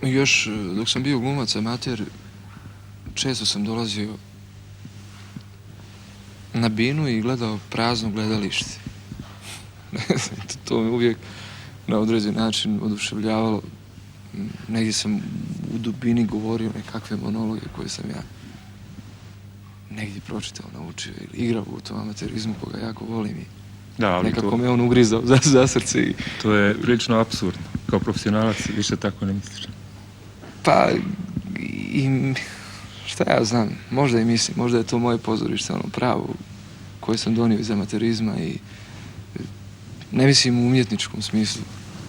Još dok sam bio glumac amater, često sam dolazio na binu i gledao prazno gledalište. To me uvijek na određen način oduševljavalo. Negdje sam u dubini govorio nekakve monologe koje sam ja negdje pročitao, naučio ili igrao u tom amaterizmu koga jako volim i nekako me on ugrizao za srce. To je prilično apsurdno. Kao profesionalac više tako ne misliš? Pa, šta ja znam, možda i mislim, možda je to moje pozorište, ono pravo koje sam donio iz amaterizma i ne mislim u umjetničkom smislu.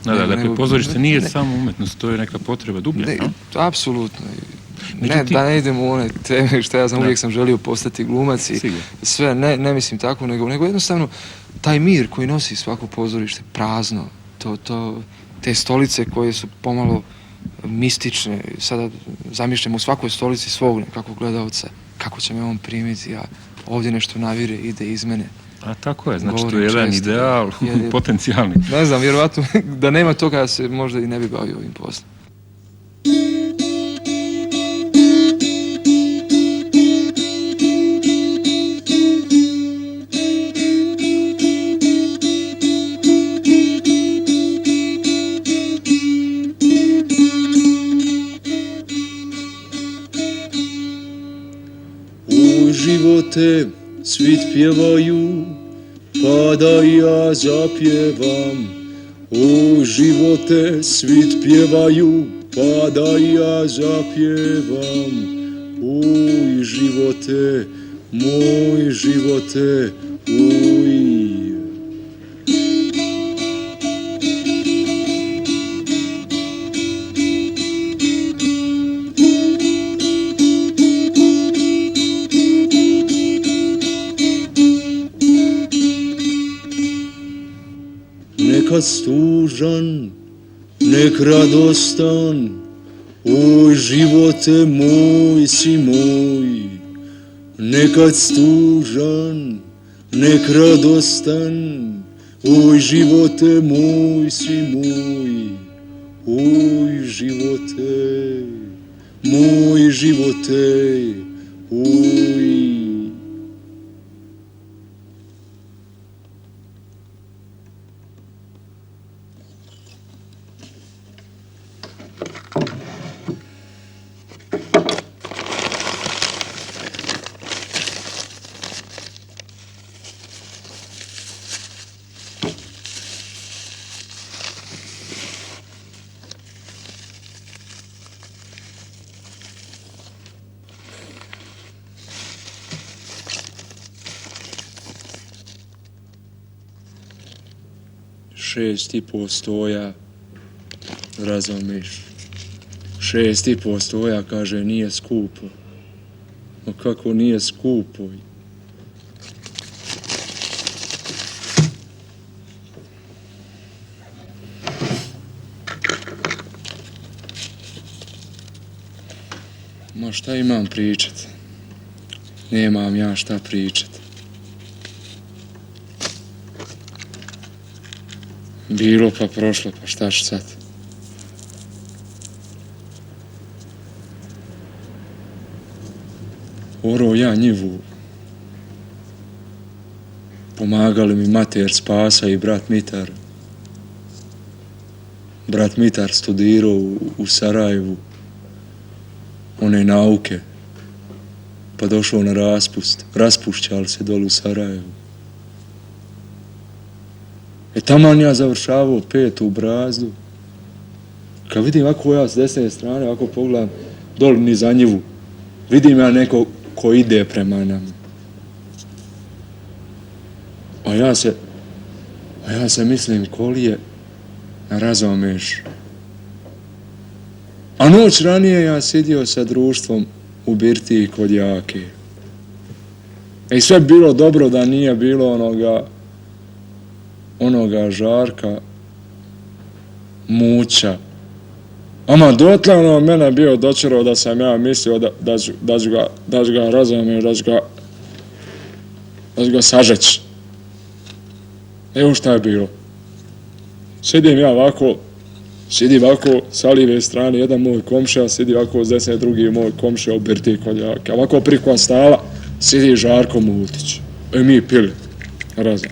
Dakle, pozorište nije samo umjetnost, to je neka potreba dublja. Apsolutno. Da ne idemo u one teme, šta ja znam, uvijek sam želio postati glumac i sve, ne mislim tako, nego jednostavno taj mir koji nosi svako pozorište, prazno, te stolice koje su pomalo mistične, sada zamišljam u svakoj stolici svog nekakvog gledalca, kako će me on primiti, a ovdje nešto navire, ide iz mene. A tako je, znači to je jedan ideal potencijalni. Ne znam, vjerovatno da nema toga ja se možda i ne bi bavio ovim poslom. U živote svit pjevaju, pa da i ja zapjevam. U živote svit pjevaju, pa da i ja zapjevam. Uj, živote, moj živote, uj. Nekad tužan, nek radostan, oj živote moj si moj. Nekad tužan, nek radostan, oj živote moj si moj. Oj živote, moj živote, oj. Šest i po stoja, razumiješ? 6,5 stoja, kaže, nije skupo. Ma kako nije skupo? Ma šta imam pričat? Nemam ja šta pričat. Bilo pa prošlo, pa šta ću sad? Orao ja njivu. Pomagali mi mater Spasa i brat Mitar. Brat Mitar studirao u Sarajevu one nauke, pa došao na raspust. Raspušćali se dolu u Sarajevu. Taman ja završavao 5. brazdu. Kad vidim ovako ja s desne strane, ovako pogledam dolu niz njivu, vidim ja neko ko ide prema nama. A ja se mislim kolije, razumiješ. A noć ranije ja sidio sa društvom u birtiji kod Jake. I sve bi bilo dobro da nije bilo onoga Žarka Muća. Ama dotle ono mene bio dočerao da sam ja mislio da ću ga razumiješ, da ću ga sažeć. Evo šta je bilo. Sedim ja ovako Sidi ovako sa lijeve strane, jedan moj komšija, sidi ovako s desne, drugi moj komšija u birti koljake. Ovako priko stala sidi Žarko Mutić. I mi pili, razum.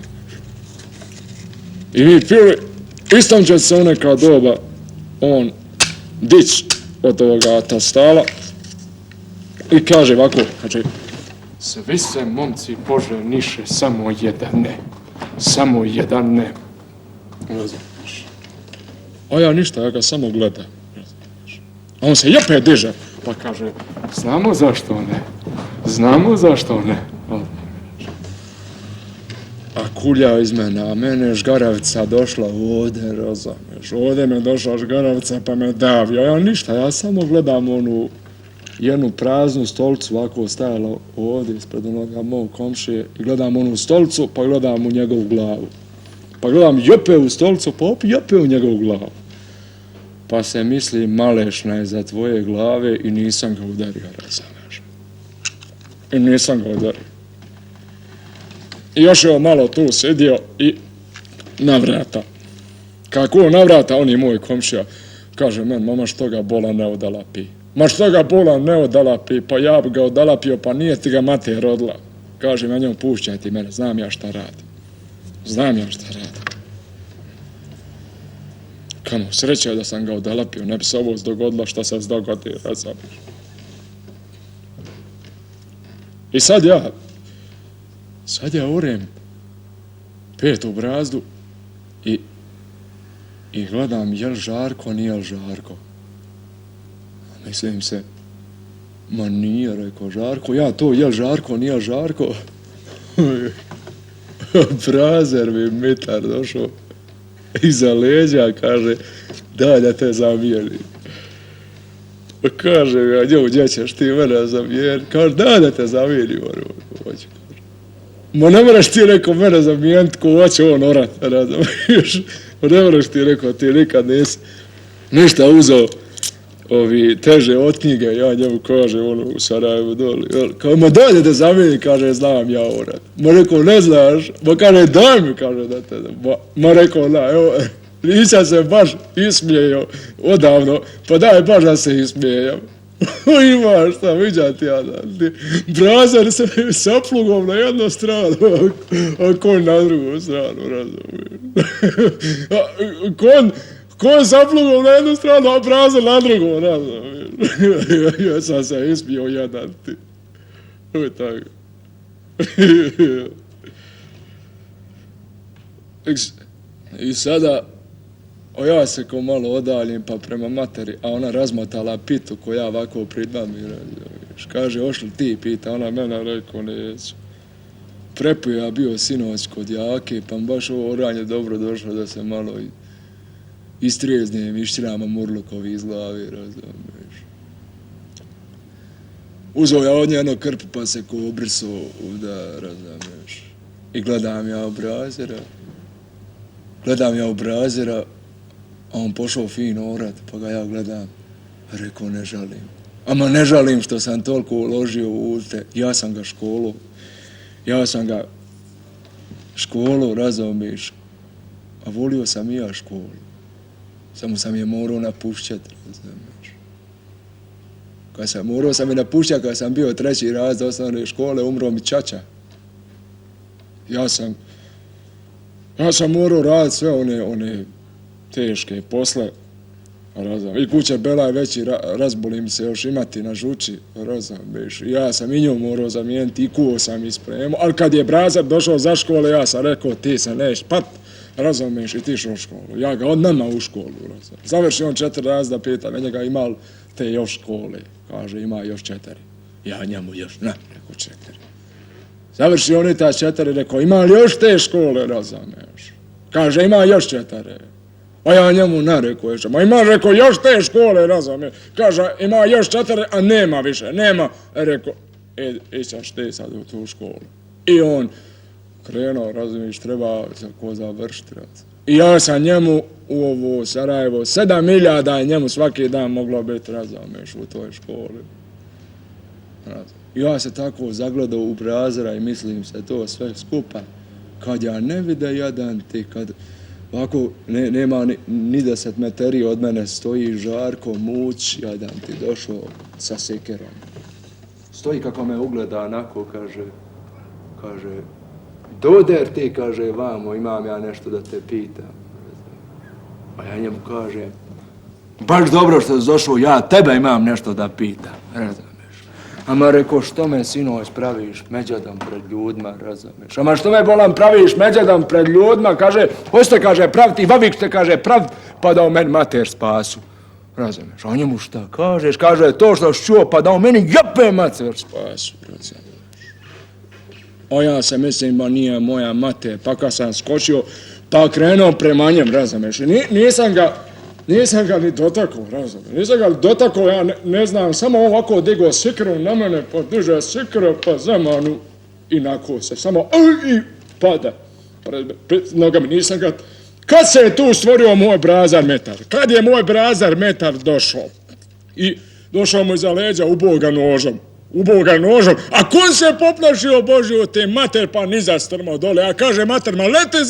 I mi pili, istom će se u neka doba on dić od ovoga ta stala i kaže ovako, kaže, svi se momci poženiše, samo jedan ne. Samo jedan ne. Razumiješ. A ja ništa, ja ga samo gledam. A on se opet diže, pa kaže, znamo zašto ne. Znamo zašto ne. A kulja iz mene, a mene žgaravica došla ovdje, razumiješ. Ovdje me došla žgaravica pa me davio. Ja ništa, ja samo gledam onu jednu praznu stolicu ovako stajala ovdje ispred onoga mog komšije i gledam onu stolicu pa gledam u njegovu glavu. Pa gledam jope u stolicu pa opet jope u njegovu glavu. Pa se misli malešna je za tvoje glave i nisam ga udario, razumiješ. I nisam ga udario. I još je malo tu sedio i navrata. Kako navrata, on je moj komšija. Kaže men, mama što ga bola ne odalapi. Ma što ga bola ne odalapi, pa ja bi ga odalapio, pa nije ti ga mate rodila. Kaže na njom, pušćaj ti mene, znam ja šta radi. Znam ja šta radi. Kamo, sreća da sam ga odalapio, ne bi se ovo dogodilo šta se dogodi, razumiješ. I sad ja urem petu brazdu i gledam jel Žarko, nije Žarko. Mislim se, ma nije, rekao Žarko, ja to, jel Žarko, nije Žarko. Brazer mi mitar došao iza leđa, kaže, daj da te zamijenim. Kaže ja, njemu, gdje ćeš ti mene zamijeniti? Kaže, daj da te zamijenim. Hoće, kaže. Ma ne moraš ti, rekao, mene zamijeniti, ko hoće on orat, razumiješ? Ma ne moraš ti, rekao, ti nikad nisi ništa uzeo ovi teže od knjige, ja njemu kažem ono u Sarajevu doli, kao, ma daj da te zamijeni, kaže, znam ja orat. Ma rekao, ne znaš, ma kaže, daj mi, kaže, da te, ma rekao, da, evo, nisam se baš ismijeo odavno, pa daj baš da se ismijem. Ima šta, viđa ti ja, Brazer se saplugom na jednu stranu, a konj na drugu stranu, razumiješ. Konj saplugom na jednu stranu, a Brazer na drugu, razumiješ. Ja sam se ismio jedan ti. Ovo je tako. I sada, ja se ko malo odaljim pa prema materi, a ona razmotala pitu ko ja ovako pridam i razumiješ. Kaže, ošli ti pita, ona mene rekao, neću. Prepio ja bio sinoć kod Jake, pa baš ovo oranje dobro došlo da se malo istrijeznijem, išćirama murlukovi iz glavi, razumiješ. Uzeo ja od nje jedno krpu pa se ko obrisao, da, razumiješ. I gledam ja u Brazera, a on pošao fino orat, pa ga ja gledam, rekao ne žalim. Ama ne žalim što sam toliko uložio u te, ja sam ga školu, razumiješ, a volio sam i ja školu. Samo sam je morao napušćati, razumiješ. Morao sam je napušćati kada sam bio 3. razred osnovne škole, umro mi ćaća. Ja sam morao raditi sve one teške posle, razumiješ. I kuća Bela je veći, razboli mi se još imati na žuči, razumiješ. Ja sam i nju morao zamijeniti, i kuo sam ispremao, ali kad je Brazer došao za škole, ja sam rekao, ti se neš pat, razumiješ, i ti šao u školu. Ja ga odnama u školu, razumiješ. Završi on 4 razda, pita me njega, ima li te još škole? Kaže, ima još 4. Ja njemu još, rekao 4. Završi on i ta 4, rekao, ima li još te škole, razumiješ? Kaže, ima još 4. A ja njemu rekao još, ma ima, rekao, još te škole, razumiješ? Kaže, ima još 4, a nema više, nema. Rekao, ićaš ti sad u tu školu. I on krenuo, razumiješ, treba se ko završiti, razumiješ. I ja sam njemu u ovo Sarajevo, 7.000 je njemu svaki dan moglo biti, razumiješ, u toj školi. I ja se tako zagledao u Brazera i mislim se to sve skupa. Kad ja ne vide jedan ti, ovako nema ni 10 meteri od mene stoji Žarko Muć, jadan ti došao sa sekerom. Stoji kako me ugleda onako, kaže, doder ti, kaže, vamo, imam ja nešto da te pitam. A ja njemu kažem, baš dobro što si došao, ja tebe imam nešto da pitam, razumiješ. Ama reko, što me sinoć praviš međadom pred ljudima, razumiješ. Ama što me bolam praviš međadom pred ljudima, kaže, hoćete, kaže, praviti, vavik te, kaže, prav, pa da u meni mater spasu. Razumiješ, a njemu šta kažeš, kaže, to što si čuo, pa da u meni jepe mater spasu, razumiješ. A ja se mislim, ba nije moja mater, pa kad sam skočio, pa krenuo prema njem, razumiješ. Nisam ga ni dotakao, razumiješ. Nisam ga dotakao, ja ne znam, samo ovako digao sikiru na mene, pa diže sikiru, pa zamanu i nako se, samo i pada. Pred nogami, nisam ga... Kad se je tu stvorio moj brazar metar? Kad je moj brazar metar došao? I došao mu iza leđa, ubao ga nožom. A ko se poplašio Božio te mater, pa niza strmo dole. A kaže materma, lete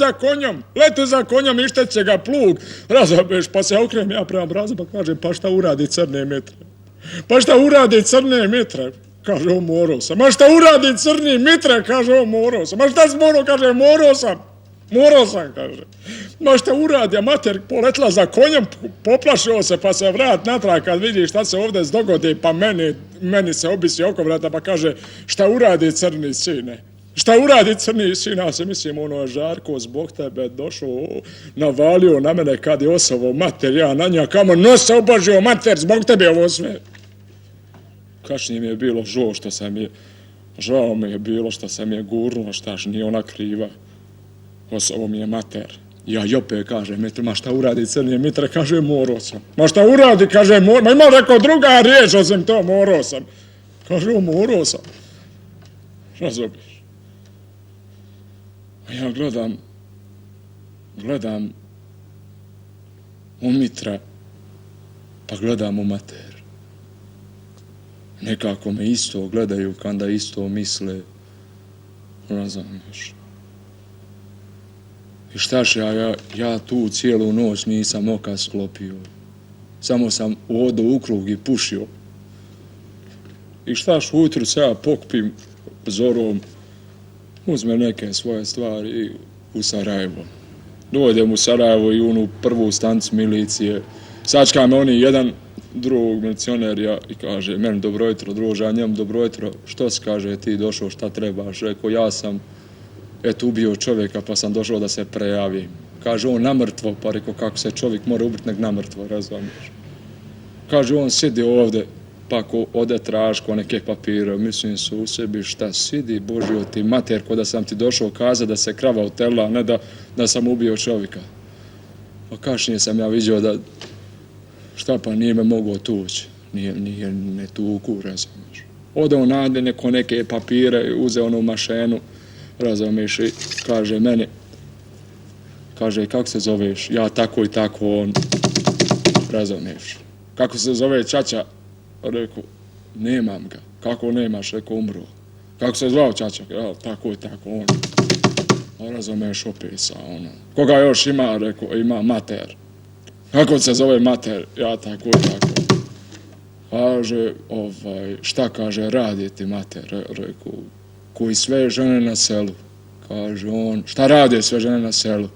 za konjom, išteće ga plug. Razabeš, pa se okrenem ja prema brazu, pa kažem, pa šta uradi crne metre? Kaže, on morao sam. Ma šta uradi crni mitre? Kaže, on morao sam. Ma šta si morao? Kaže, morao sam, kaže. Ma šta uradi, a mater poletla za konjem, poplašio se, pa se vrat natrag kad vidi šta se ovdje dogodi, pa meni se obisi oko vrata, pa kaže, šta uradi crni sine? Ja se mislim, Žarko, zbog tebe došao, navalio na mene kad je osovo mater, ja na nja, kamo nosa obožio mater, zbog tebe ovo sve. Kašnije mi je bilo žao mi je bilo što sam je gurnuo, štaš nije ona kriva. Osovo mi je mater. Ja opet kažem, ma šta uradi crni mitre, kaže, morao sam. Ma šta uradi, kaže, morao. Ma ima rekao druga riječ, osim to, morao sam. Kaže, morao sam. Razumiješ? A ja gledam u mitra, pa gledam u mater. Nekako me isto gledaju, kada isto misle. Razumiješ? I štaš, ja tu cijelu noć nisam oka sklopio. Samo sam odao u krug i pušio. I štaš, ujutru se ja pokupim zorom, uzme neke svoje stvari u Sarajevo. Dođem u Sarajevo i u prvu stanicu milicije. Sačka me oni jedan drugog milicionerja i kaže, meni dobro jutro, druže, a njemu dobro jutro, što si, kaže, ti došao, šta trebaš? Rekao, ja sam ubio čovjeka, pa sam došao da se prejavim. Kaže, on namrtvo, pa rekao, kako se čovjek mora ubiti nek namrtvo, razumiješ. Kaže, on sidi ovdje, pa ako ode tražko neke papire, mislim su u sebi, šta sidi, Božio ti mater, ko da sam ti došao kazati da se krava utela, a ne da sam ubio čovjeka. Pa kasnije sam ja vidio da, šta pa nije me mogao tući, nije ne tuku, razumiješ. Ode on nade neke papire, uze onu mašenu, razumiješ, i kaže meni, kaže, kako se zoveš? Ja tako i tako, on, razumiješ. Kako se zove ćaća? Rekao, nemam ga. Kako nemaš? Rekao, umro. Kako se zvao ćaća? Ja, tako i tako, on. Razumiješ, opisa, ono. Koga još ima? Rekao, ima mater. Kako se zove mater? Ja, tako i tako. Kaže, šta kaže, radi ti mater? Rekao, koji sve žene na selu. Kaže on, šta radi sve žene na selu?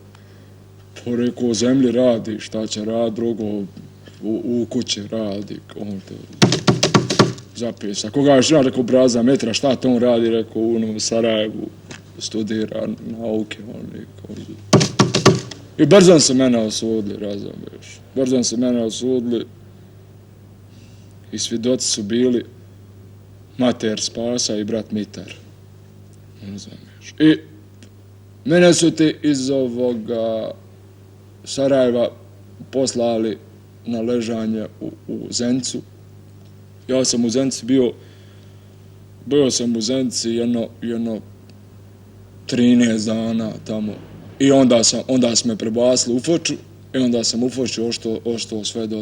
Pa rekao, u zemlji radi, šta će radi drugo, u kući radi. On to zapisa. Koga je žena, rekao, braza metra, šta to on radi? Rekao, u Sarajevu studira nauke. I brzo se mene osudili, razumiješ. Brzo se mene osudili i svjedoci su bili mater Spasa i brat Mitar. Razumiješ. I mene su ti iz ovoga Sarajeva poslali na ležanje u Zencu. Ja sam u Zenci bio sam u Zenci jedno 13 dana tamo. I onda sam me prebacili u Foču i onda sam u Foču oštao sve do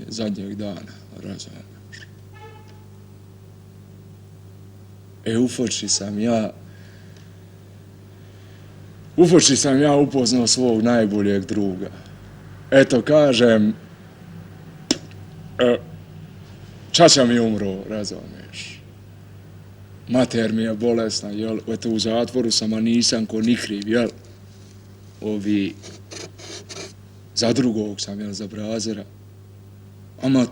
zadnjeg dana. Razumiješ. U Foči sam ja U Foči sam ja upoznao svog najboljeg druga. Eto, kažem, čača mi umro, razumiješ. Mater mi je bolesna, jel, eto, u zatvoru sam, a nisam ko ni kriv, jel. Za drugog sam, jel, za Brazera. Ama,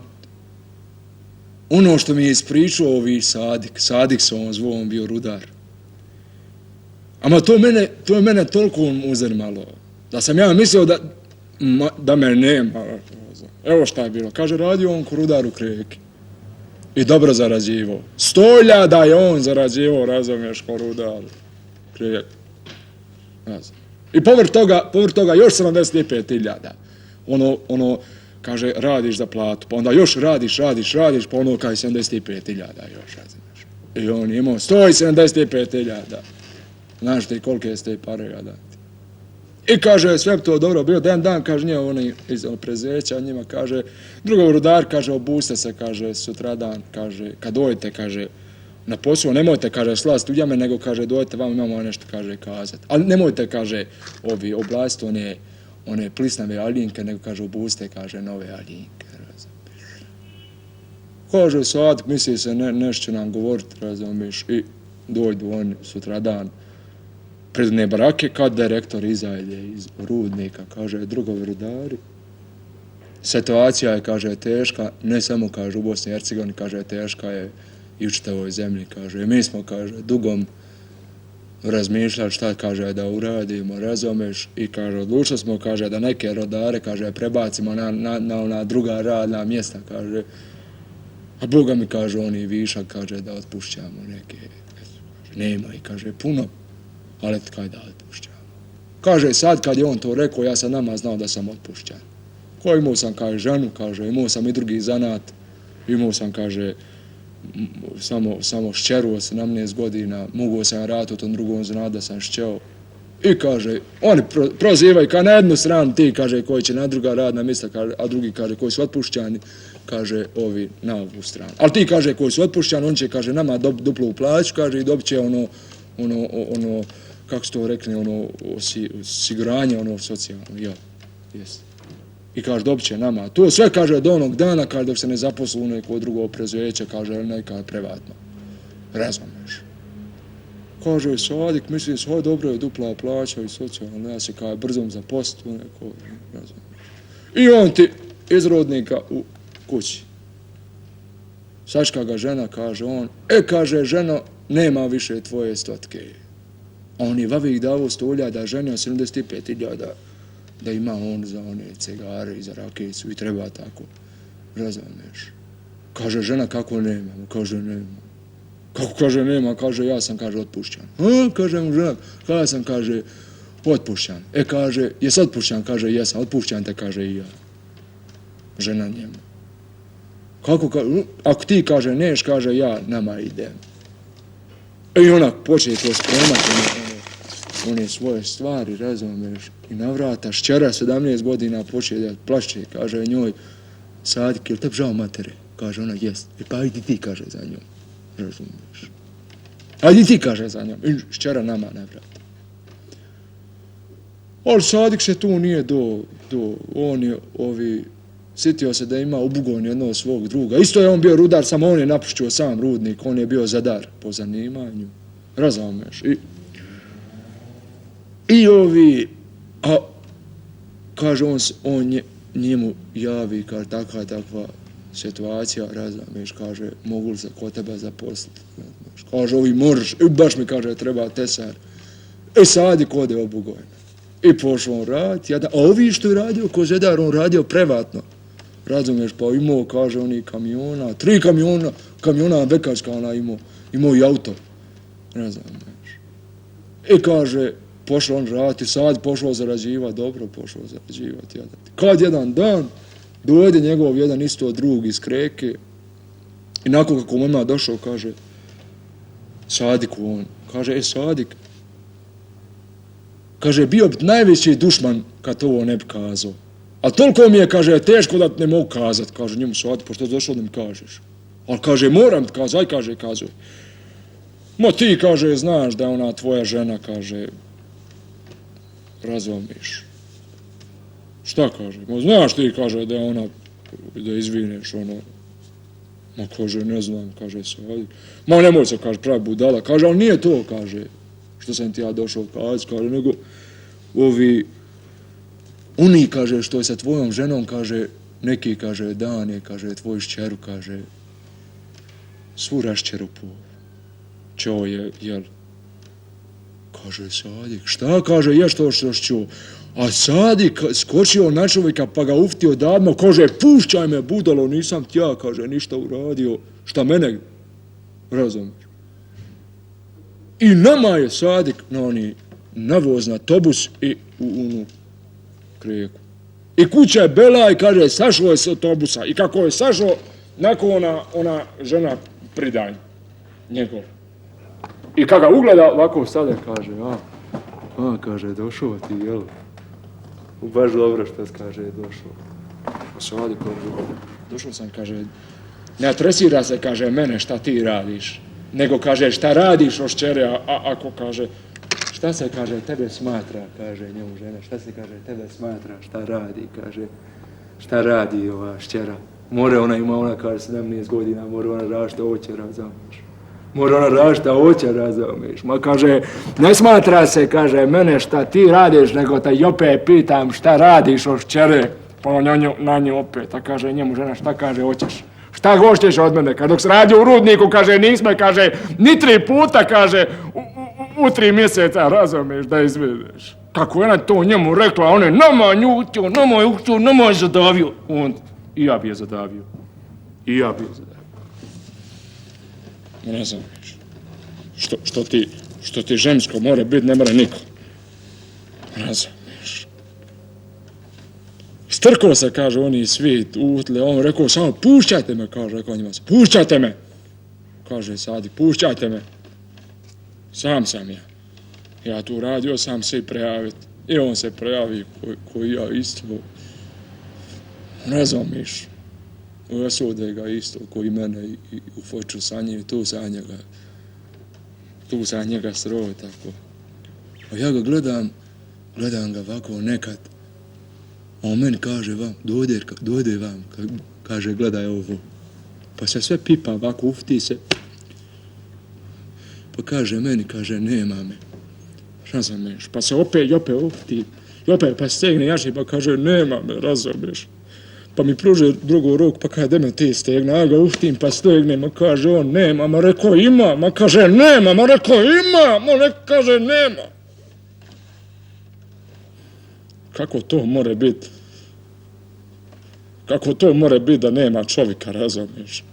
ono što mi je ispričao Sadik se on zvao, on bio rudar. Ama to je mene toliko uzrmalo, da sam ja mislio da me nema. Evo šta je bilo, kaže, radio on ko rudar u Kreki. I dobro zarađivao. 100.000 je on zarađivao, razumiješ, ko rudar u Kreki. I povrh toga još 75.000. Ono, kaže, radiš za platu, pa onda još radiš, pa ono kaj 75.000 još, razumiješ. I on je imao 175.000. Znaš ti kolike je te pare ja dati. I kaže, sve to dobro bilo, dan, kaže, nije oni iz prezeća, njima kaže, drugog rudar, kaže, obuste se, kaže, sutradan, kaže, kad dojete, kaže, na posao, nemojte, kaže, slast u jame, nego, kaže, dojete, vam imamo nešto, kaže, kazati. Ali nemojte, kaže, oblast, one plisnave aljinke, nego, kaže, obuste, kaže, nove aljinke, razumiješ. Kaže, sad, misli se, nešto će nam govoriti, razumiješ, i dojdu oni sutradan pred ne barake, kad direktor izađe iz rudnika, kaže, drugovi rudari, situacija je, kaže, teška, ne samo, kaže, u Bosni i Hercegovini, kaže, teška je i u čitavoj zemlji, kaže, mi smo, kaže, dugom razmišljali šta, kaže, da uradimo, razumeš, i, kaže, odlučili smo, kaže, da neke rodare, kaže, prebacimo na ona druga radna mjesta, kaže, a Boga mi, kaže, oni višak, kaže, da otpušćamo neke, nema i, kaže, puno, ali kaj da otpušćamo. Kaže, sad kad je on to rekao, ja sam nama znao da sam otpušćan. Imao sam, kaže, ženu, kaže, imao sam i drugi zanat, imao sam, kaže, samo šćeru od 17 godina, mogao sam raditi u tom drugom zanatu da sam šćeo. I, kaže, oni prozivaju, kao na jednu stranu ti, kaže, koji će na druga radna mjesta, kaže, a drugi, kaže, koji su otpušćani, kaže, ovi na ovu stranu. Ali ti, kaže, koji su otpušćani, on će, kaže, nama duplu plaću, kaže, i dobit će ono, kako su to rekli, osiguranje, socijalno, ja, jes. I, kaže, dobit će nama. To sve, kaže, do onog dana, kaže, dok se ne zaposlu u neko drugo prezuzeće, kaže, neka privatno. Razumeš. Kaže, Sadik, misli, dobro je dupla plaća i socijalno, ja se, kaže, brzom zaposliti u neko, razumeš. I on ti iz rodnika u kući. Sačka ga žena, kaže on, kaže, ženo, nema više tvoje stotke. A on je vavih davo 100.000, ženio 75.000 da ima on za one cigare i za rakicu i treba tako. Razumeš. Kaže, žena, kako nema? Kaže, nema. Kako, kaže, nema? Kaže, ja sam, kaže, otpušćan. Kaže mu žena, kada sam, kaže, otpušćan. Kaže, jes otpušćan? Kaže, jesam, otpušćan te, kaže, i ja. Žena njemu. Kako, kaže, ako ti, kaže, neš, kaže, ja, nama idem. I ona počne to spremati, one svoje stvari, razumeš, i navrata, šćera 17 godina počne da plaće, kaže njoj, Sadik, jel te žao matere? Kaže ona, jest. Pa idi ti, kaže, za njom, razumeš. Ajdi ti, kaže, za njom, i šćera nama navrata. Ali Sadik se tu nije on je, sjetio se da ima ubugon jednog svog druga. Isto je on bio rudar, samo on je napuštio sam rudnik, on je bio zadar po zanimanju. Razumeš. Kaže on njemu javi, kaže, takva situacija, razumeš, kaže, mogu li se kod tebe zaposliti. Kaže, ovi možeš, baš mi, kaže, treba tesar. Sadik ode obugojno. I pošao on raditi, a ovi što je radio ko zadar, on radio privatno. Razumiješ, pa imao, kaže, oni kamiona, 3 kamiona bekarska ona imao i auto. Razumiješ. I kaže, pošao on raditi, sad pošao zarađivati, dobro pošao zarađivati. Kad jedan dan, dojde njegov jedan isto drug iz Kreke i nakon kako mu ima došao, kaže, Sadiku on, kaže, Sadik, kaže, bio bi najveći dušman kad ovo ne bi kazao. A toliko mi je, kaže, teško da ne mogu kazati, kaže njemu Sadik, pošto je došao da mi kažeš. Ali, kaže, moram ti kazati, aj, kaže, kazuj. Ma ti, kaže, znaš da je ona tvoja žena, kaže, razumiješ. Šta kaže? Ma znaš ti, kaže, da ona, da izvineš, ono, ma kaže, ne znam, kaže Sadik. Ma nemoj se, kaže, pravi budala, kaže, ali nije to, kaže, što sam ti ja došao kazati, kaže, nego oni, kaže, što je sa tvojom ženom, kaže, neki, kaže, dan je, kaže, tvoju šćeru, kaže, svu rašćeru po čoje, jel? Kaže Sadik, šta, kaže, ješ to što čuo? A Sadik skočio na čovjeka pa ga uftio davno, kaže, pušćaj me, budalo, nisam ti ja, kaže, ništa uradio, šta mene, razumiješ? I nama je Sadik navoz na tobus i u krijeku. I kuća je bela i kaže, sašlo je s autobusa. I kako je sašlo, nakon ona žena pridaj njegov. I kad ga ugleda, ovako sada kaže, kaže, došao ti, jel? Baš dobro što kaže, došao. A Sadi kaže, došao sam, kaže, ne atresira se, kaže, mene šta ti radiš, nego kaže, šta radiš o šćere, a ako kaže, šta se, kaže, tebe smatra, kaže njemu žena, šta se, kaže, tebe smatra, šta radi, kaže, šta radi ova šćera. More ona, kaže, 17 godina, more ona rašta oće, razumiješ. Mora ona rašta oće, razumiješ. Ma kaže, ne smatra se, kaže, mene šta ti radiš, nego te i opet pitam šta radiš o šćere. Pa na nju opet, a kaže njemu žena, šta kaže, hoćeš? Šta hoćeš od mene? Kad dok se radi u rudniku, kaže, nisme, kaže, ni 3 puta, kaže, u 3 mjeseca, razumiješ, da izvedeš. Kako je ona to njemu rekla, on je nama njutio, nama je zadavio. I ja bi je zadavio. Ne znam, što ti žensko more biti, ne mora niko. Ne znam, strkao se, kaže, oni svi utle, on rekao samo, pušćajte me, kaže, rekao njima se, pušćajte me. Kaže Sadik, pušćajte me. Sam sam ja. Ja tu radio, sam se i prejaviti. I on se prejavi, koji ja isto. Ne znam, osude ga isto, koji mene i u foču sa njim, tu sa njega sroj, tako. A ja ga gledam ga ovako nekad, a on meni kaže vam, dojde vam, kaže, gledaj ovo. Pa se sve pipa ovako, ufti se. Pa kaže meni, kaže, nema me. Šta sam meš? Pa se opet ufti, pa stegne jači, pa kaže, nema me, razumiješ. Pa mi pruže drugu ruku, pa kaže, me ti stegne, ja ga uftim, pa stegnem, ma kaže, on nema, ma rekao ima, ma kaže, nema, ma rekao ima, ma kaže, nema. Kako to more biti? Kako to more biti da nema čovjeka, razumiješ?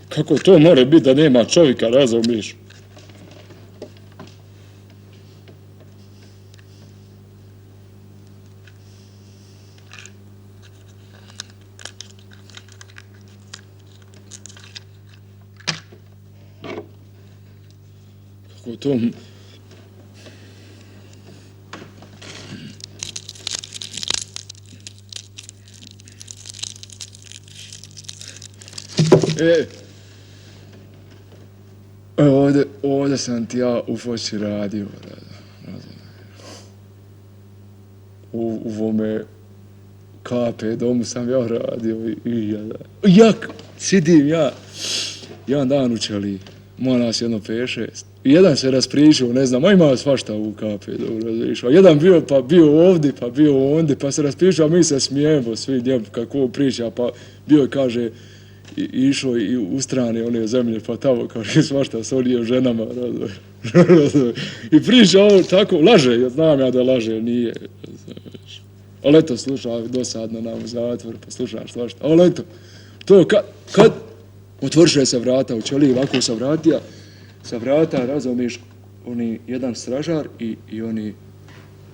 Kako to more biti da nema čovjeka, razumiješ? Kako to... Ovdje sam ti ja u Foči radio, u ovome KP domu sam ja radio i sidim ja, jedan dan u Čeliji, ima nas jedno 5-6, i jedan se raspričao, ne znam, ima svašta u KP domu, razliš, a jedan bio ovdje, pa bio ondje, pa se raspričao, a mi se smijemo svi njemu kako priča, pa bio kaže, išao i u strane one zemlje, pa tamo kaže svašta s onim ženama, i priča ovo tako, laže, znam ja da laže, nije, ali eto, sluša, dosadno nam u zatvor, pa slušaš svašta, ali eto, to kad otvrše se vrata u Čeliji, ovako sa vrata, razumiješ, oni jedan stražar i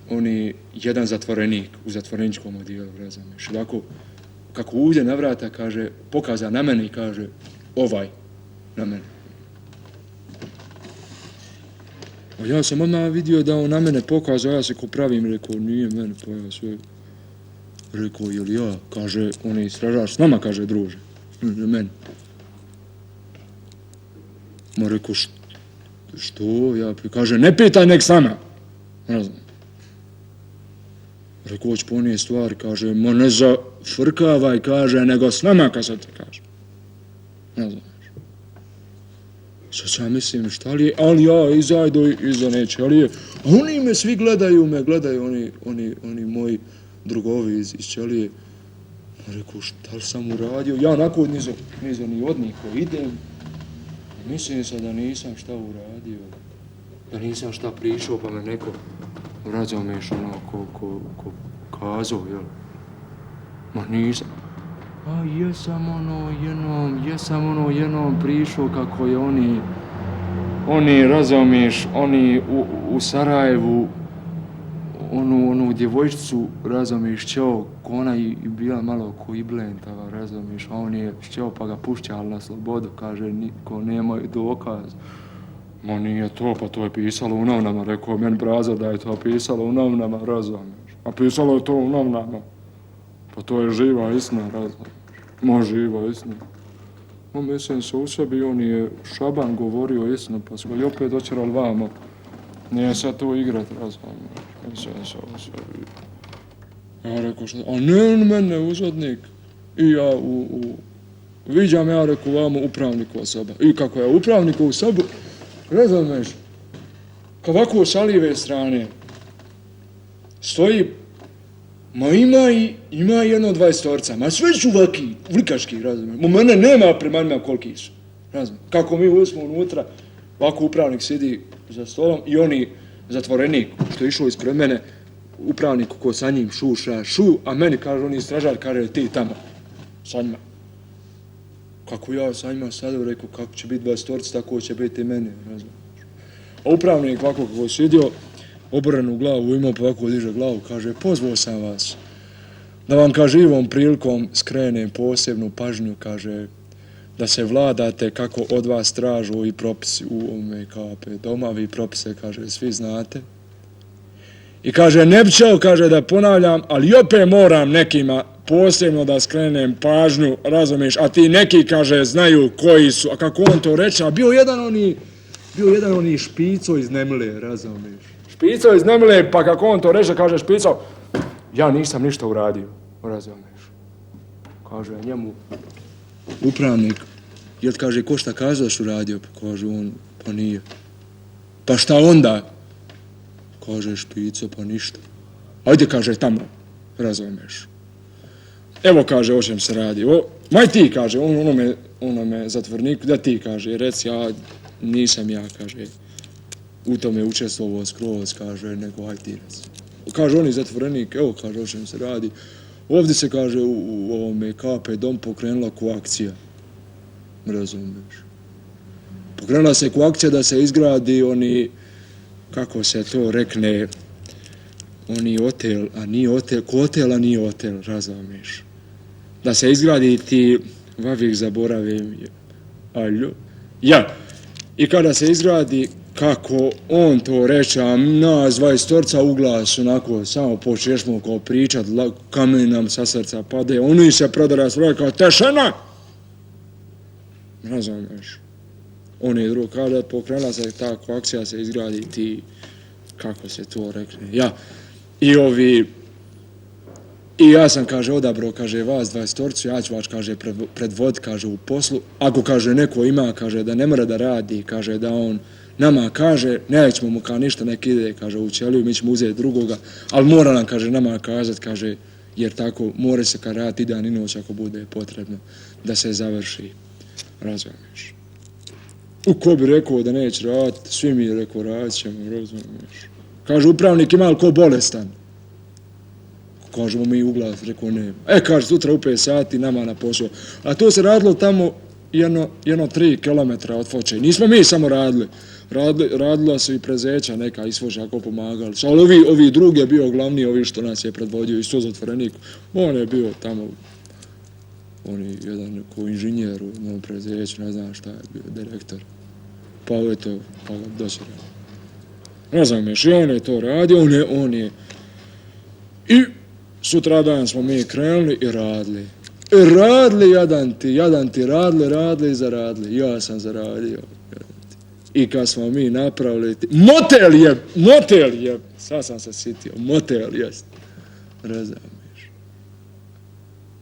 oni jedan zatvorenik u zatvoreničkom odijelu, razumiješ, ovako, kako uđe na vrata, kaže, pokaza na mene i kaže, ovaj, na mene. A ja sam odmah vidio da on na mene pokazao, ja se ko pravim, rekao, nije mene, pa ja sve, rekao, jel ja, kaže, on je stražar, s nama, kaže, druže, na mene. Ma rekao, što? Ja kaže, ne pitaj, nek sama. Ne znam. Rekao, hoć ponije stvari, kaže, ma ne zafrkavaj, kaže, nego s nama, kad se ti kaže. Ne znam. Sad ja mislim, šta li je, ali ja izajdo iza nećelije. A oni me svi gledaju oni moji drugovi iz ćelije. Rekao, šta li sam uradio? Ja nakon nizo ni od niko idem. Mislim se da nisam šta uradio. Da nisam šta prišao, pa me neko razumiješ ko kazao, jel? Ma nisam. A jesam jednom prišao kako je oni razumiješ, oni u Sarajevu, onu djevojčicu, razumiješ, čeo, ko ona i bila malo ko Iblentava, razumiješ, a on je čeo pa ga pušćali na slobodu, kaže, niko nema dokaz. Ma nije to, pa to je pisalo u novinama, rekao meni Braza da je to pisalo u novinama, razumiješ. A pisalo je to u novinama. Pa to je živa istina, razumiješ. Ma živa istina. No, mislim se u sebi, on je Šaban govorio istinu, pa smo i opet dočerali vamo. Nije sad to igrat, razumiješ. Mislim se u sebi. Ja rekao što, a ne on mene uzadnik. I ja viđam, ja rekao vamo upravniku osoba. I kako je upravniku u sobu, razumiješ, ovako s lijeve strane stoji, ma ima jedno 20-orca, ma sve su vlikaški, razumiješ. U mene nema prema njima koliki su, razumiješ. Kako mi smo unutra, ovako upravnik sidi za stolom i oni zatvorenik, što je išao ispred mene, upravnik ko sa njim šuša, a meni kaže, oni stražar, kaže, ti tamo, sa njima. Kako ja sa njima sada rekao, kako će biti 20-orci, tako će biti i meni, razumiješ. A upravnik ovako kako sjedio, oborenu glavu imao, pa ovako diže glavu, kaže, pozvao sam vas da vam, kaže, ovom prilikom skrenem posebnu pažnju, kaže, da se vladate kako od vas tražu ovi propisi u ovome KP doma, vi propise, kaže, svi znate. I kaže, ne bi ćeo, kaže, da ponavljam, ali opet moram nekima posebno da skrenem pažnju, razumiješ, a ti neki, kaže, znaju koji su, a kako on to reče, a bio jedan oni špico iz Nemile, razumiješ. Špico iz Nemile, pa kako on to reče, kaže špico, ja nisam ništa uradio, razumiješ. Kaže njemu upravnik, jel kaže, ko šta kazao da su uradio, pa kaže on, pa nije. Pa šta onda? Kaže špico, pa ništa. Ajde, kaže, tamo, razumiješ. Evo, kaže, o čem se radi. Maj ti, kaže, onome zatvorniku, da ti, kaže, reci, nisam ja, kaže, u tome učestvovao skroz, kaže, nego aj ti reci. Kaže, oni zatvorenik, evo, kaže, o čem se radi. Ovdje se, kaže, u ovome KP dom pokrenula koakcija. Razumiješ. Pokrenula se koakcija da se izgradi kako se to rekne, oni hotel, a nije hotel, ko hotel, a nije hotel, razumiješ. Da se izgradi ti, vavih zaboravim, ja. I kada se izgradi, kako on to reče, a nas 20-orca u glas, onako, samo počešmo kao pričat, kamen nam sa srca pade, oni se prodara svoje kao tešena! Razumiješ. On je drugo, kada pokrenula se ta koakcija, se izgradi ti, kako se to rekne, ja. I ja sam, kaže, odabrao, kaže, vas 20-orcu, ja ću vas, kaže, predvoditi, kaže, u poslu. Ako, kaže, neko ima, kaže, da ne mora da radi, kaže, da on nama kaže, nećemo mu kao ništa, nek ide, kaže, u ćeliju, mi ćemo uzeti drugoga, ali mora nam, kaže, nama kazati, kaže, jer tako mora se kad raditi dan i noć ako bude potrebno da se završi. Razumiješ. Ko bi rekao da neće raditi, svi mi je rekao radit ćemo, razumiješ. Kaže, upravnik ima li ko bolestan? Kažemo mi u glas, rekao nema. Kaže, sutra u 5 sati nama na posao. A to se radilo tamo jedno 3 kilometra od Foče. Nismo mi samo radili. Radila su i prezeća neka isvoža ako pomagali. Ali ovi drugi je bio glavni, ovi što nas je predvodio, isto zatvorenik. On je bio tamo, on je jedan ko inženjer u jednom prezeću, ne znam šta je bio, direktor. Pa ovo je to, pa ga doćerao. Ne znam, i on je to radio, on je. I sutradan smo mi krenuli i radili. Radili, jadan ti, radili i zaradili. Ja sam zaradio. I kad smo mi napravili... Motel je, sad sam se sitio, motel jest. Razumiješ.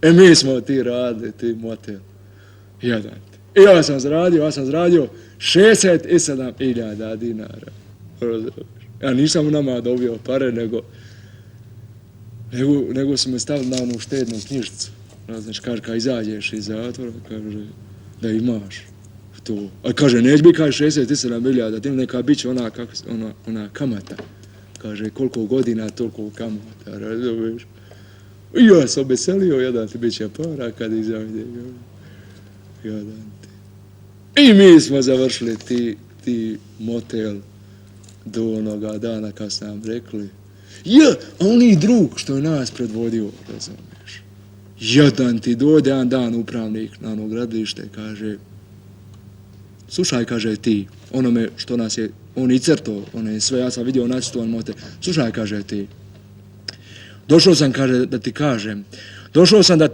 Mi smo ti radili, ti motel. Jedan ti. I ja sam zaradio 67.000 dinara. Razumiješ. Ja nisam u nama dobio pare, nego su me stavili na onu štednu knjižicu. Znači, kaže, kad izađeš iz zatvora, kaže, da imaš to. A kaže, neće biti, kaže, 67.000, tim neka bit će ona kamata. Kaže, koliko godina, toliko kamata, razumiješ? I ja sam obeselio, jedan ti bit će para kad izađe. Jedan ti. I mi smo završili ti motel do onoga dana kad su nam rekli, a oni drug što je nas predvodio, razumiješ. Jedan ti dojde, jedan dan upravnik na ono gradilište, kaže, slušaj, kaže, ti, onome što nas je, on i crto, one sve, ja sam vidio nacrtovan motel, slušaj, kaže, ti, došao sam, kaže, da ti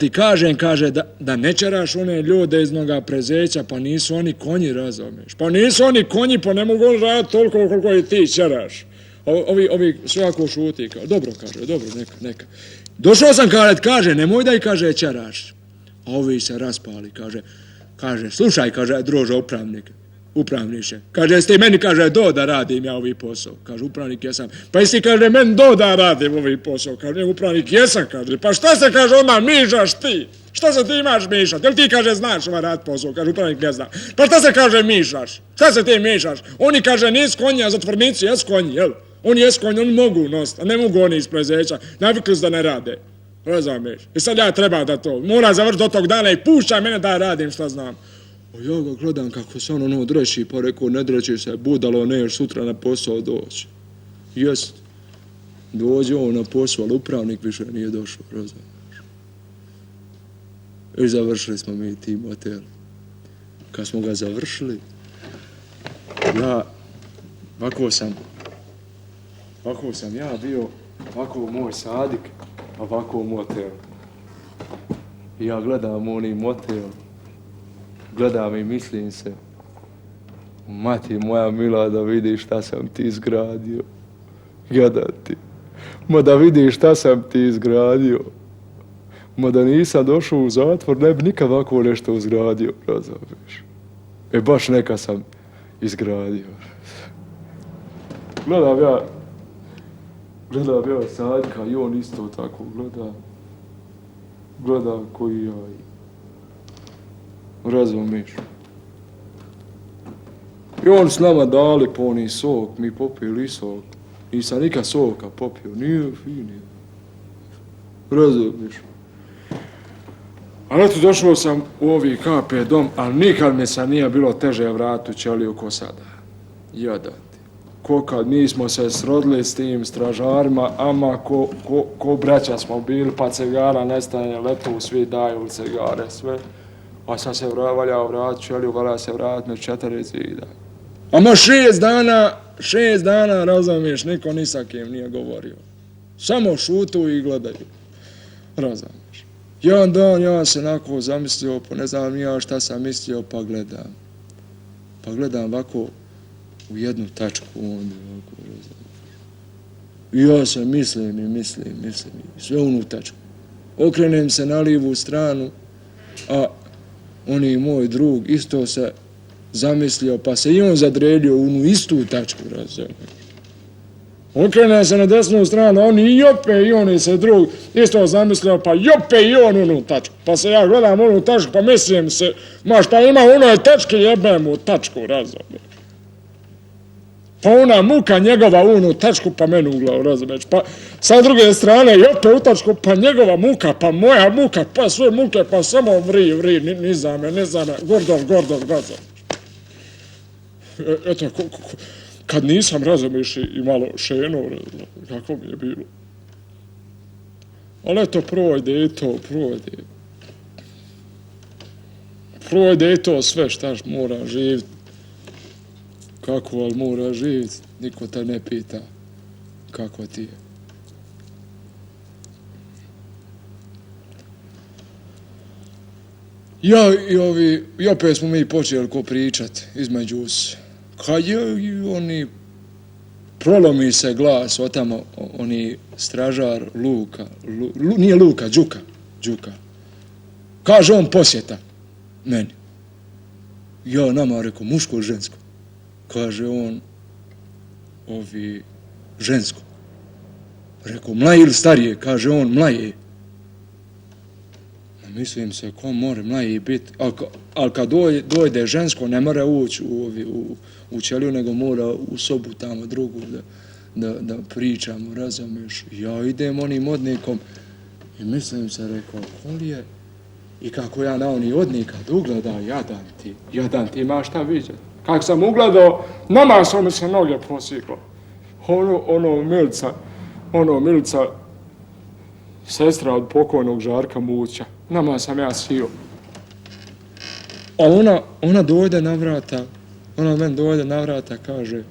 kažem, kaže, da ne čeraš one ljude iz noga prezeća, pa nisu oni konji, razumiješ, pa nisu oni konji, pa ne mogu raditi toliko koliko i ti čeraš. Ovi svako šuti, kao, dobro, kaže, dobro, neka. Došao sam, kaže, nemoj da i, kaže, čeraš. A ovi se raspali, kaže, slušaj, kaže, druže, upravniče. Kaže, jesi ti meni, kaže, da radim ja ovi posao. Kaže, upravnik jesam. Pa jesi, kaže, meni da radim ovi posao. Kaže, upravnik jesam, kaže. Pa šta se, kaže, onda mižaš ti? Šta se ti imaš mišati? Jel ti, kaže, znaš rad posao? Kaže, upravnik ne zna. Pa šta se, kaže, mišaš? Šta se ti mišaš? Oni, kaže, nisu konji, a zatvornici jesu konji, jel? Oni jesu konji, oni mogu nositi, a ne mogu oni iz prezeća. Navikli su da ne rade. Razumiješ? I sad ja treba da to. Mora završiti do tog dana i puštaj mene da radim šta znam. Ja ga gledam kako se ono dreši, pa rekao, ne dreći se, budalo, ne još sutra na posao doći. Jest. Dođe on na posao, ali upravnik više nije došao, razumiješ. I završili smo mi ti motel. Kad smo ga završili, ovako sam ja bio, ovako moj sadik, a ovako motel. I ja gledam oni motel, gledam i mislim se, mati moja mila, da vidiš šta sam ti izgradio. Jadan ti. Ma da vidiš šta sam ti izgradio. Ma da nisam došao u zatvor, ne bi nikad ovako nešto izgradio, razumiješ. Baš neka sam izgradio. Gledam ja Sadka i on isto tako gledam koji ja. Razumiješ. I on s nama dali poni sok, mi popili sok. Nisam nikad soka popio, nije fini. Razumiješ. Ali eto, došao sam u ovi KP dom, ali nikad mi se nije bilo teže vratu ćeliju ko sada. Jadan ti. Ko kad mi smo se srodili s tim stražarima, ama ko braća smo bili, pa cigara nestane, letu, svi daju cigare, sve. A sad se valjao vrat ćeliju, valja se vrat na 4 zida. Ama 6 dana, razumiješ, niko ni sa kim nije govorio. Samo šutu i gledaju. Razumiješ. Jedan dan ja se onako zamislio, pa ne znam ja šta sam mislio, pa gledam. Pa gledam ovako u jednu tačku onda ovako, razumiješ. I ja se mislim, sve u tačku. Okrenem se na lijevu stranu, a oni moj drug isto se zamislio, pa se i on zadreljio u onu istu tačku, razumiješ. Okrenem se na desnu stranu, oni i oni se drug isto zamislio, pa jope i on onu tačku. Pa se ja gledam onu tačku, pa mislim se, ma šta ima u onoj tački, jebem u tačku, razumiješ. Pa ona muka njegova u onu tačku, pa meni u glavu, razumiješ. Pa sa druge strane, jope u tačku, pa njegova muka, pa moja muka, pa sve muke, pa samo vri, ni za me, Gordov, razumiješ. Eto, kad nisam, razumiješ, i malo šeno, kako mi je bilo. Ali eto, projde i to sve šta mora živjeti. Kako, ali mora živjeti, niko te ne pita kako ti je. I opet smo mi počeli ko pričat između se. kad je oni prolomi se glas od tamo, oni stražar Luka, nije Luka, Đuka. Kaže on posjeta meni. Ja nama rekao muško, žensko. Kaže on žensko. Rekao mlaje ili starije, kaže on mlaje. Mislim se, ko more mlaje biti, ali kad dojde žensko, ne mora ući u ćeliju, nego mora u sobu tamo drugu da pričamo, razumiješ. Ja idem onim odnikom i mislim se, rekao, koli je, i kako ja na oni odnika da ugleda, jadan ti, ima šta vidjeti. Kako sam ugledao, nama su mi se noge posiklo. Ono Milica, sestra od pokojnog Žarka Muća. Nama sam ja sio. A ona dojde na vrata, kaže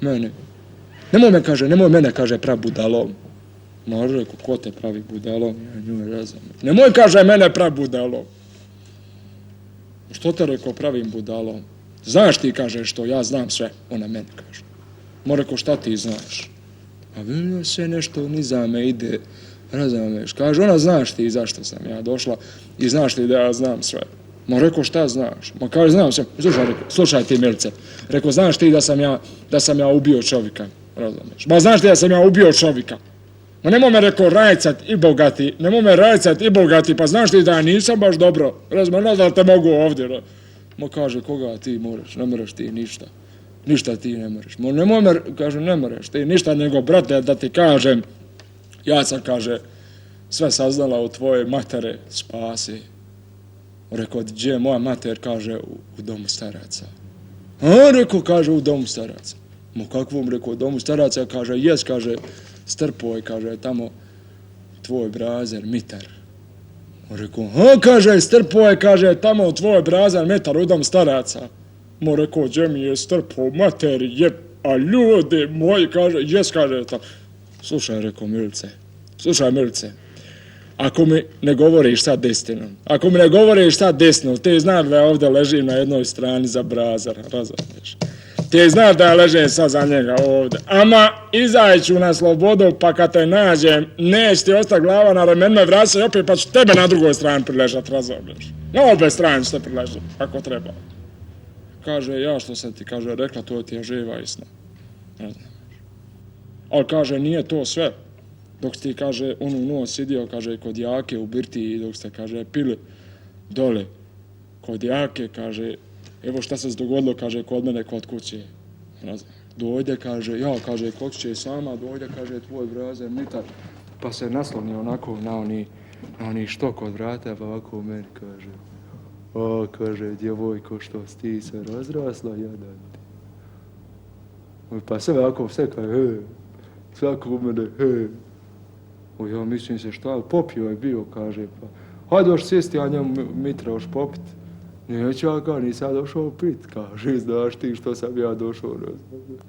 mene. Nemoj mene, kaže, pravi budalom. Može, rekao, ko te pravi budalom? Ja nju ne razumijem. Nemoj, kaže, mene pravi budalom. Što te, rekao, pravim budalom? Znaš ti, kaže, što ja znam sve. Ona meni kaže. Rekao, šta ti znaš? A vidio se nešto niza me ide, razumiješ. Kaže, ona, znaš ti zašto sam ja došla i znaš ti da ja znam sve. Rekao, šta znaš? Kaže, znam sve. Slušaj ti, Milice. Rekao, znaš ti da sam ja ubio čovjeka, razumiješ. Znaš ti da sam ja ubio čovjeka. Nemoj me, rekao, rajcat i bogati, pa znaš ti da ja nisam baš dobro, razumiješ, da te mogu ovdje. Kaže, koga ti moraš, ne moraš ti ništa ti ne moraš. Nemoj me, kaže, ne moraš ti ništa, nego, brate, da ti kažem, ja sam, kaže, sve saznala od tvoje matere spasi. Rekao, gdje je moja mater, kaže, u domu staraca. Rekao, kaže, u domu staraca. Kakvom, rekao, u domu staraca, kaže, jes, kaže, strpoj, kaže, tamo tvoj brazer, Mitar. Rekao, kaže, strpoj, kaže, tamo tvoj brazer, Mitar, u domu staraca. Rekao, gdje mi je strpoj, mater, a ljudi moji, kaže, jes, kaže, tamo. Slušaj, rekao, Milice, ako mi ne govoriš sad destinu, ti znaš da ja ovdje ležim na jednoj strani za brazara, razumiješ? Ti znaš da ja ležim sad za njega ovdje. Ama izaću na slobodu, pa kad te nađem, neće ti ostati glava na ramenima, vrati se opet, pa ću tebe na drugoj strani priležati, razumiješ? Na obe strane ću te priležati, ako treba. Kaže, ja što sam ti, kaže, rekla, to ti je živa istina. Razumiješ? Ali kaže, nije to sve. Dok ti, kaže, onu noć sidio, kaže, kod Jake u birtiji, dok ste, kaže, pili dole kod Jake, kaže, evo šta se dogodilo, kaže, kod mene, kod kuće. Dojde, kaže, kaže, kod kuće sama, dojde, kaže, tvoj brazer, Mitar, pa se nasloni onako na oni štok od vrata, pa ovako u meni, kaže, kaže, djevojko, što ti se razrasla, jadan ti. Pa sve ovako, sve kaže, svako u mene, ja mislim se šta, popio je bio, kaže, pa hajde još sjesti, a njemu Mitra još popit. Neću ja, kao, nisam došao pit, kaže, znaš ti što sam ja došao, razumiješ.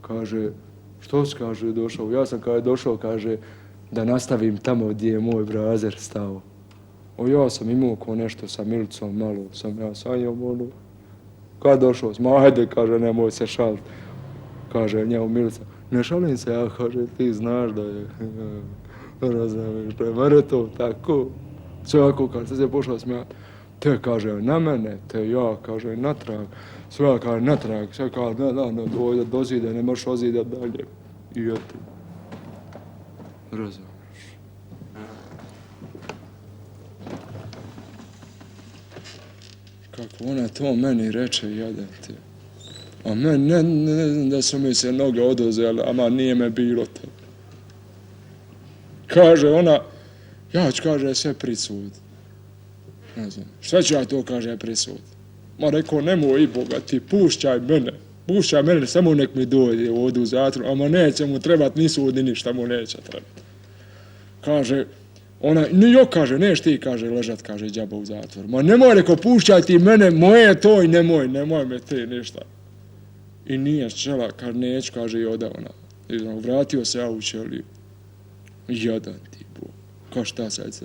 Kaže, što si, kaže, došao? Ja sam, kaže, došao, kaže, da nastavim tamo gdje je moj brazer stao. Ja sam imao ko nešto sa Milicom, malo sam ja sanjao, kad došao, hajde, kaže, nemoj se šalit, kaže, njemu Milica. Ne šalim se, ja, kaže, ti znaš da je, razumiješ, premare to tako. Sve ovako, kad se pošla smijati, te, kaže, na mene, te ja, kaže, natrag, sve ja, kaže, natrag, sve kaže, ne, dojde do zida, ne možeš ozidat dalje. I eto, razumiješ. Kako ona to meni reče, jadan te. A ne da su mi se noge oduzele, ama nije me bilo to. Kaže ona, ja ću, kaže, sve prisud. Ne znam, šta ću ja to, kaže, prisud? Rekao, nemoj i Boga, ti pušćaj mene, samo nek mi dojde ovdje u zatvoru, ama neće mu trebat ni sud, ni ništa mu neće trebat. Kaže, ona, kaže, neš ti, kaže, ležat, kaže, džaba u zatvoru. Nemoj, rekao, pušćaj ti mene, moje je to i nemoj me ti ništa. I nije čela, kad neću, kaže, i oda ona. Vratio se ja u ćeliju. Jadan ti, Bog. Kao šta sad?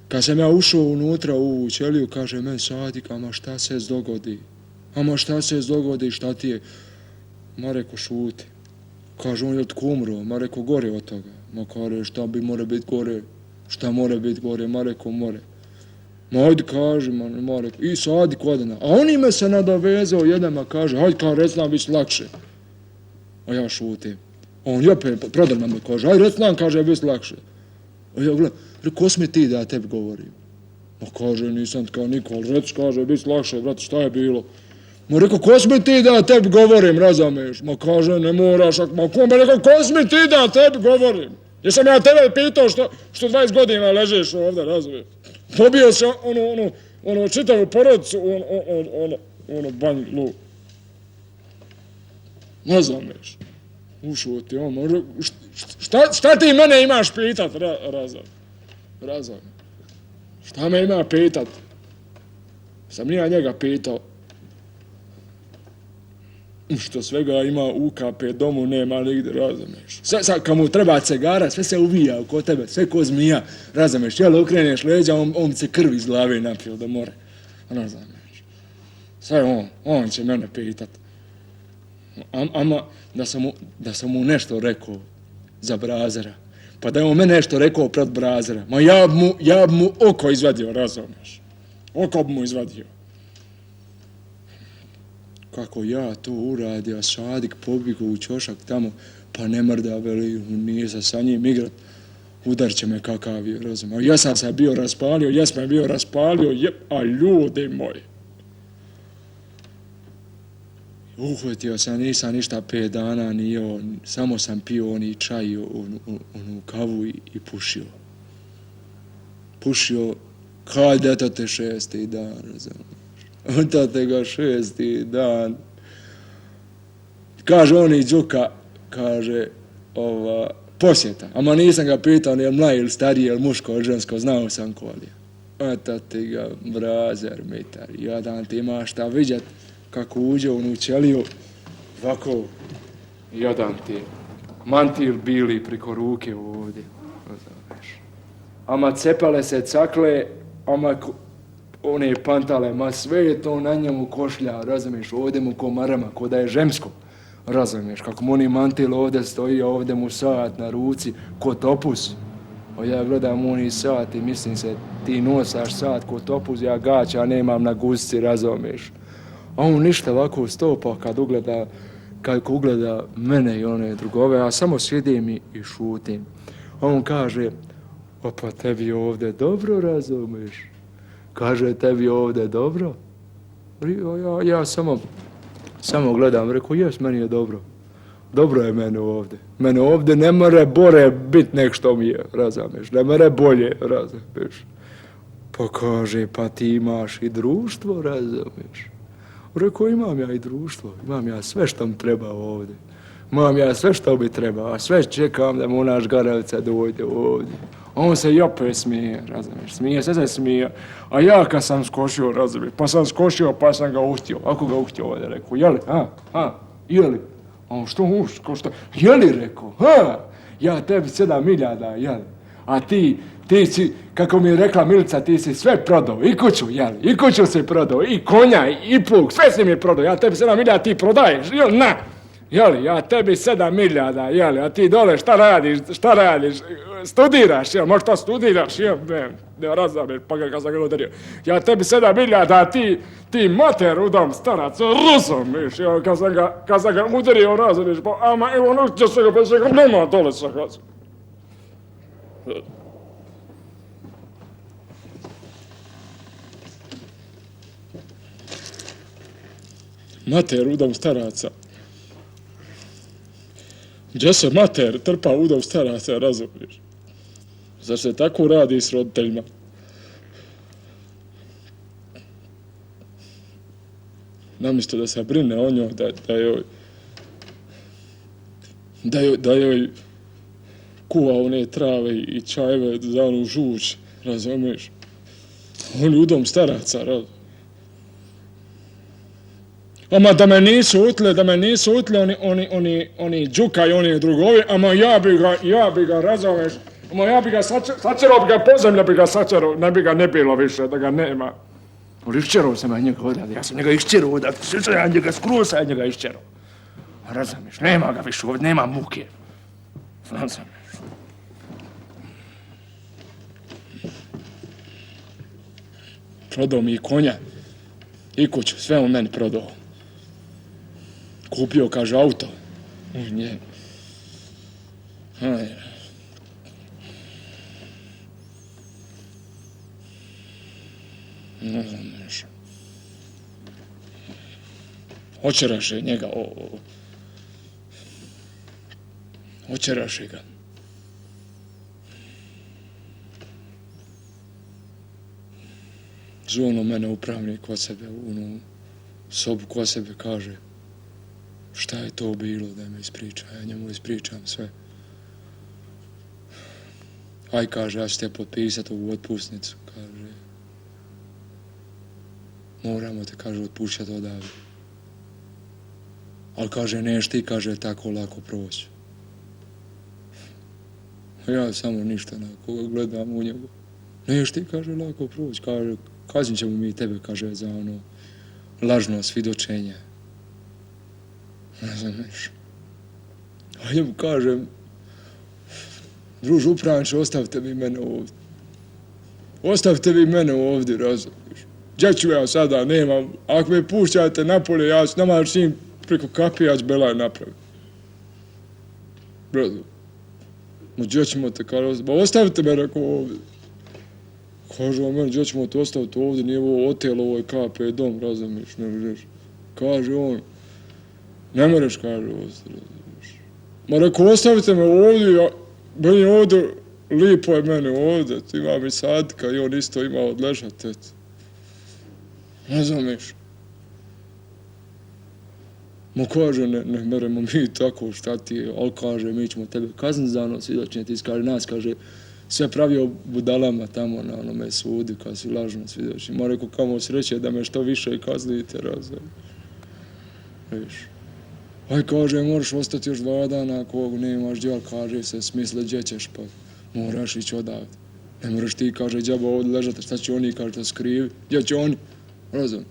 Kad sam ja ušao unutra u ćeliju, kaže, men Sadika, ma šta se dogodi? Ama šta se dogodi, šta ti je? Ma reko, šuti. Kaže on, je tko umro? Ma reko, gore od toga. Ma kaže, šta bi more biti gore? Šta more biti gore? Ma reko, more. Ma ajde kaži, ma reko, i sadi kodena. A on ime se nadovezao, jedan ma kaže, hajde kao rec nam biti lakše. A ja šutim. On opet prodar me kaže, hajde rec nam, kaže, biti lakše. A ja gledam, ko smije ti da ja tebi govorim? Ma kaže, nisam kao niko, ali rec, kaže, biti lakše, brate, šta je bilo? Ma rekao, ko smije ti da ja tebi govorim, razumiješ? Ma kaže, ne moraš, ma rekao, ko smije ti da ja tebi govorim? Jesam ja tebe pitao što 20 godina ležeš ovdje, razumiješ? Pobio se ono čitavu porodicu, ono banjlu. Ne zameš. Ušuti, šta ti mene imaš pitat, Razam? Šta me ima pitat? Sam ja njega pitao. Što svega ima UKP, domu nema nigdje, razumeš. Sad kad mu treba cegara, sve se uvija oko tebe, sve ko zmija, razumeš. Jel okreneš leđa, on se krvi iz glave napio do more, razumeš. Sve on će mene pitat. Ama da sam mu nešto rekao za Brazera, pa da je on mene nešto rekao pred Brazera, ma ja bi mu oko izvadio, razumeš. Oko bi mu izvadio. Kako ja to uradio, Sadik pobigu u ćošak tamo, pa ne mrda, veli, nije se sa njim igrat, udar će me kakav je, razumio. Ja sam se bio raspalio, a ljudi moji. Uhvatio sam, nisam ništa 5 dana nijeo, samo sam pio oni čaj, onu kavu i pušio. Pušio, kad eto te 6. dan, razumio. Onda te ga 6. dan. Kaže on i Đuka, kaže, posjeta. Ama nisam ga pitao, ni je mlaj ili stariji, ili muško, ili žensko, znao sam ko li je. Onda ti ga Brazer, mitar, jadan ti imaš šta vidjet, kako uđe u onu ćeliju, ovako, jadan ti, mantil bili priko ruke ovdje. Ama cepale se cakle, ama one pantale, ma sve je to na njemu košlja, razumiješ, ovdje mu ko marama, ko da je žemsko, razumiješ, kako mu oni mantil ovdje stoji, ovdje mu sat na ruci, ko topus. Ja gledam oni sat i mislim se, ti nosaš sat ko topus, ja gaća nemam na gusci, razumiješ. A on ništa ovako stopa kad ugleda mene i one drugove, a samo sjedim i šutim. A on kaže, pa tebi ovdje dobro, razumiješ. Kaže, tebi ovdje dobro? Ja samo gledam, rekao, jes, meni je dobro. Dobro je meni ovdje. Mene ovdje ne more bore bit nek što mi je, razumiješ. Ne more bolje, razumiješ. Pa kaže, pa ti imaš i društvo, razumiješ. Rekao, imam ja i društvo, imam ja sve što mi treba ovdje. Imam ja sve što bi treba, a sve čekam da mu naš Garavica dojde ovdje. On se i opet smije, razumiješ, se smije. A ja kad sam skočio, razumiješ, pa sam skočio, pa sam ga uhtio. Ako ga uhtio ovdje, rekao, jeli, jeli? A on što, jeli, rekao, ja tebi 7.000, jeli? A ti si, kako mi je rekla Milica, ti si sve prodao, i kuću, jeli, i kuću si prodao, i konja, i plug, sve si mi je prodao, ja tebi 7.000, ti prodaješ, jeli, na? Jeli, ja tebi 7.000, jeli, a ti dole šta radiš, studiraš, jel, možda studiraš, jel, ne razumiješ, pa kad sam ga udario. Ja tebi 7.000, a ti mater u dom starac, razumiješ, jel, kad sam ga udario, razumiješ, pa ama evo noće se ga, pa se ga nema dole sa gazom. Mater u dom staraca. Gdje se mater trpa u dom staraca, razumiješ? Zar se tako radi s roditeljima? Namjesto da se brine o njoj, da joj kuva one trave i čajeve za onu žuč, razumiješ? On je u dom staraca, razumiješ? Ama da me nisu utile oni Đuka i oni drugovi, ama ja bi ga razumiješ, ama ja bi ga sačerao, bi ga po zemlju bi ga sačerao, ne bi ga ne bilo više, da ga nema. Ali iščerao sam ja njega odavde, ja sam njega iščerao odavde, sve sam ja njega skroz sam ja njega iščerao. Razumiješ, nema ga više ovdje, nema muke. Razumiješ. Prodao mi i konja, i kuću, sve on meni prodao. Kupio, kaže, auto. Nje. Aj. Ne znam nešto. Očeraše njega, očeraše ga. Zvono mene upravnik kod sebe, u onu sobu kod sebe, kaže šta je to bilo da me ispriča, ja njemu ispričam sve. Aj, kaže, ja ću te potpisati ovu otpusnicu, kaže. Moramo te, kaže, otpušćati odavde. Ali, kaže, neš ti, kaže, tako lako proći. Ja samo ništa na koga gledam u njegu. Neš ti, kaže, lako proći, kaže, kaznit ćemo mi tebe, kaže, za ono lažno svjedočenje. Ne znam niš. A njemu kažem, druž upravniče, ostavite mi mene ovdje. Ostavite mi mene ovdje, razumiješ. Gdje ću ja sada, nemam. Ako me pušćate napolje, ja ću nama s njim preko kapije, ja ću belaj napraviti. Razumiješ. Gdje ćemo te, kaže, ostavite me, rekao, ovdje. Kaže on meni, gdje ćemo te ostaviti ovdje, nije ovo hotel, ovo je KP dom, razumiješ, ne možeš. Kaže on, ne moreš, kaže, razumiješ. Ma rekao, ostavite me ovdje, meni ovdje, lipo je meni ovdje, imam i sadika i on isto ima odležati, eto. Razumiješ. Ma kaže, ne meremo mi tako, šta ti je, ali kaže, mi ćemo tebe kazniti za ono svjedočenje, ti kaže, nas, kaže, sve pravio budalama tamo na onome sudu, kad si lažno svjedoči. Ma rekao, kamo sreće da me što više kaznite, razumiješ. Viš. Aj, kaže, moraš ostati još 2 dana, ako nemaš djel, kaže, se smisle gdje ćeš, pa moraš ići odavde. Ne moraš ti, kaže, džaba ovdje ležati, šta će oni, kaže, to skrivi, gdje će oni, razumiješ.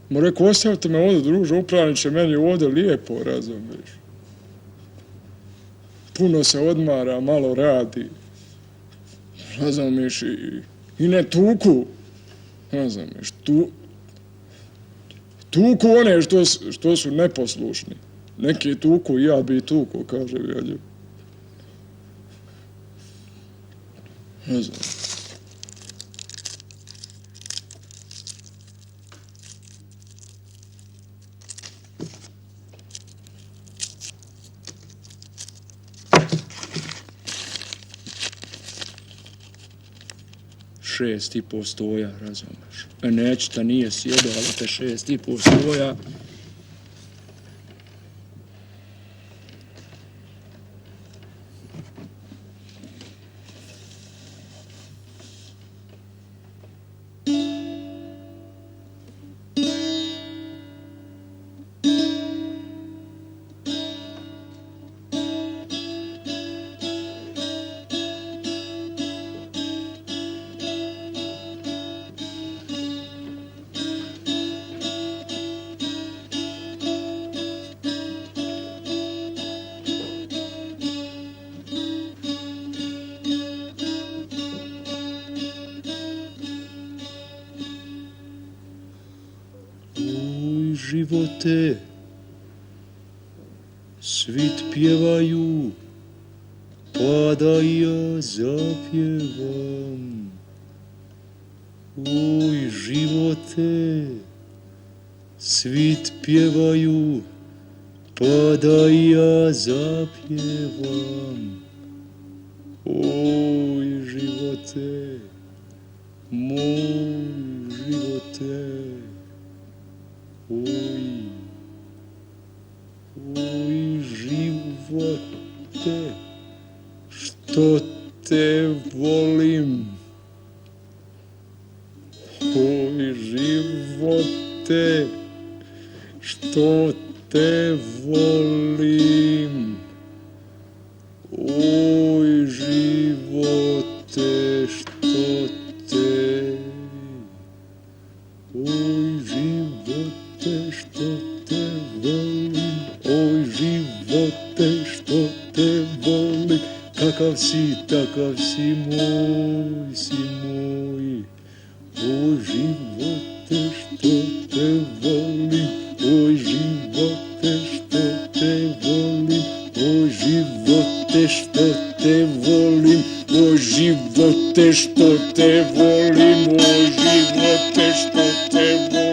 Ma rekao, ostavite me ovdje, druže, upravniče, meni ovdje lijepo, razumiješ. Puno se odmara, malo radi, razumiješ, i ne tuku, razumiješ, tuku one što su neposlušni. Neki tuku, ja bi tuku, kaže Vjadju. Ne znam. Šest i po stoja, razumiješ. Nećeta nije sjedao, ali te 6 i po stoja. Živote, svit pjevaju, pa da ja zapjevam. Oj, živote, svit pjevaju, pa da ja zapjevam. Oj, živote, moj živote, oj, živote, što te volim. Oj, živote, što te volim. Oj, živote, što te takav si moj. O živote što te volim, o živote što te volim, o živote što te volim, o živote što te volim, o živote što te volim.